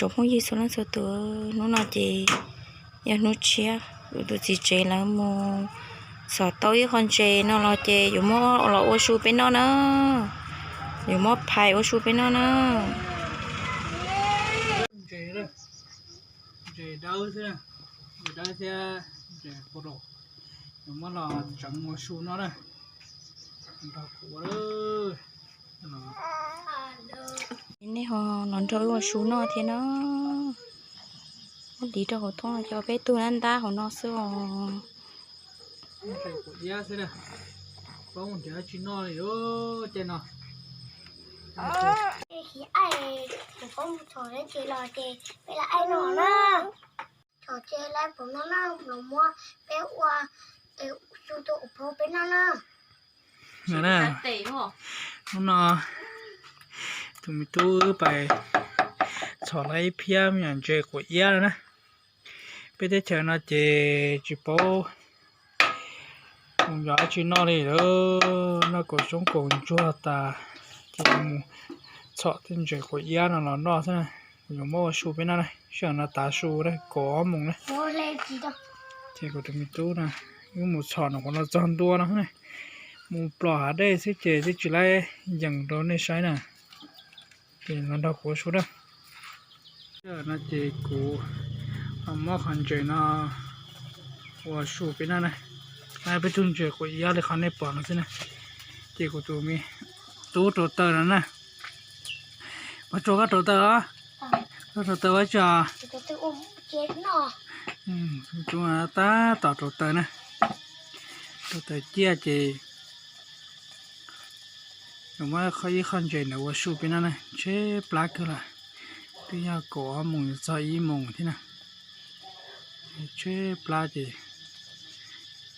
Tsoom phooj ywg txhua leej txhua tus, hnub no ces yog hnub tshiab, kuv tus txiv tsev lawv mus txhom tau ib qho ntses no los ces yuav muab los ua su peb noj na, yuav muab phais ua su peb noj na. Ntses, ntses dawb xwb, ntses dawb thiab ntses qus, yuav muab los tseev ua su noj na. Nrog kuv ua, nej ho los nrog wb ua su noj thiab na. Muab hliv rau hauv thoob no ces peb tug ntab ntab hauv no xwb os. Ntses quav iab xwb, paub nrhiav tsis noj li caij no. Tsis aim, kuv paub mus txhom ntses los ces peb lam aim no na. Txhom ntses lawm puas no na, los muab peb ua su rau ua phau peb noj na. Hnub no tus me tub wb pais txhom lawm ib phiab me nyuam ntses quav iab no na. Peb teb chaws no ces tsis paub mus yos dab tsi noj li lawm, noj kaum xyoob kaum ntsuag tas ces mus txhom tej ntses quav iab no los noj xwb na. Kuv yuav muab ua su peb noj na, sij hawm no tav su na, kaum ob moos na. Ces kuv tus me tub na, wb mus txhom no kuv no txog ntua no, mus plos hav dej xwb ces twb tsis laib yees rau nej saib na. Ces los nrog kuv ua su na. No ces kuv muab qhov ntses no ua su peb noj na. Peb tug ntses quav iab li qhov nej pom no xwb na. Ces kuv tus me tub rauv taws no na. Pog Tsua, koj rauv taws os? Koj rauv taws ua tsi? Tab tom rauv taws na. Rauv taws ciaj ces yuav muab ib qho ntses ntawd ua su peb noj na, tshaib plab kawg lawm. Twb yog kaum ob moos yuav txog ib moos thiab na. Tshaib plab ces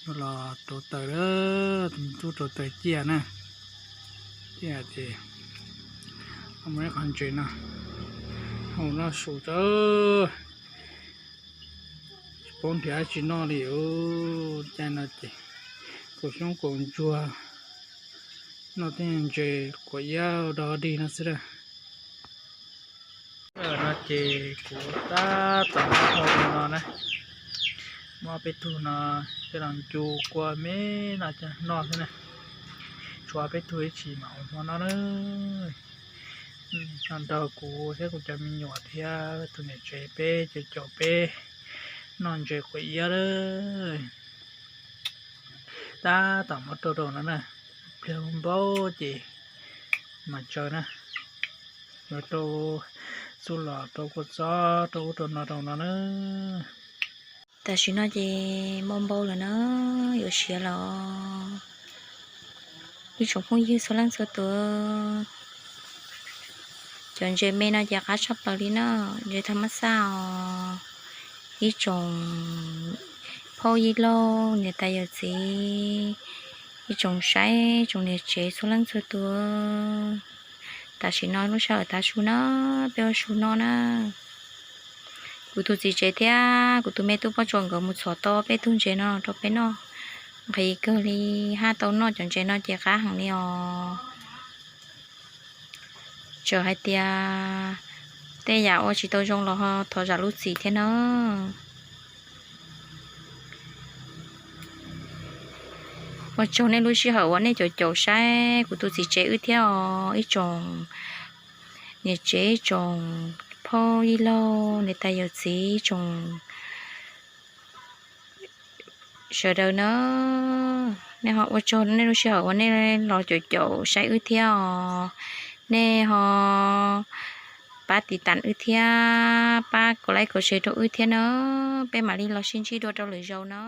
yuav los rauv taws, tus me tub rauv taws ciaj na. Ciaj ces muab ib qho ntses no hau noj su tso. Tsis paub nrhiav dab tsi noj li, caij no ces kaum xyoob kaum ntsuag, noj tej ntses quav iab dog dig no xwb na. No ces kuv tab tom muab hau no na, muab peb tug no coj los ncu kua me no coj noj xwb na. Tshuav peb tug ib tsis mam ua hmo no na. Nrog kuv thiab kuv cov me nyuam thiab tus niam tsev peb caum caum peb noj ntses quav iab lawm. Tab tom muab rau rau no na, pliag npau ces mam tsaws na. Yuav rau txuj lom rau kua txob rau ub rau no rau no na. Tam sim no ces npau npau lawm na, yuav siav lawm. Ib tsoom phooj ywg txhua leej txhua tus, cov ntses me no ces qab tshaj plaws li na, ntses thaj mab xaj os. Ib tsoom phauj yij laug niam tais yawm txiv, ib tsoom saib tsoom niam tsev txhua leej txhua tus, tam sim no lub sij hawm tav su na, peb ua su noj na. Kuv tus txiv tsev thiab kuv tus me tub Paj Tsua nkawd mus txhom tau peb tug ntses no rau peb noj, nqhis kawg li, haj tau noj cov ntses no ces qab heev li os. Txawm hais tias tej yam ua tsis tau zoo los ho thov zam lub txim thiab na. Ua tsaug nej lub sij hawm uas nej caum caum saib kuv tus txiv tsev wb thiab os, ib tsoom niam tsev, ib tsoom phauj yij laug niam tais yawm txiv, ib tsoom sawv daws na. Nej ho ua tsaug nej lub sij hawm uas nej los caum caum saib wb thiab os. Nej ho pab tiv tas wb thiab, pab kom like kom share rau wb thiab na. Peb mam li los sib ntsib dua rau lwm zaus na.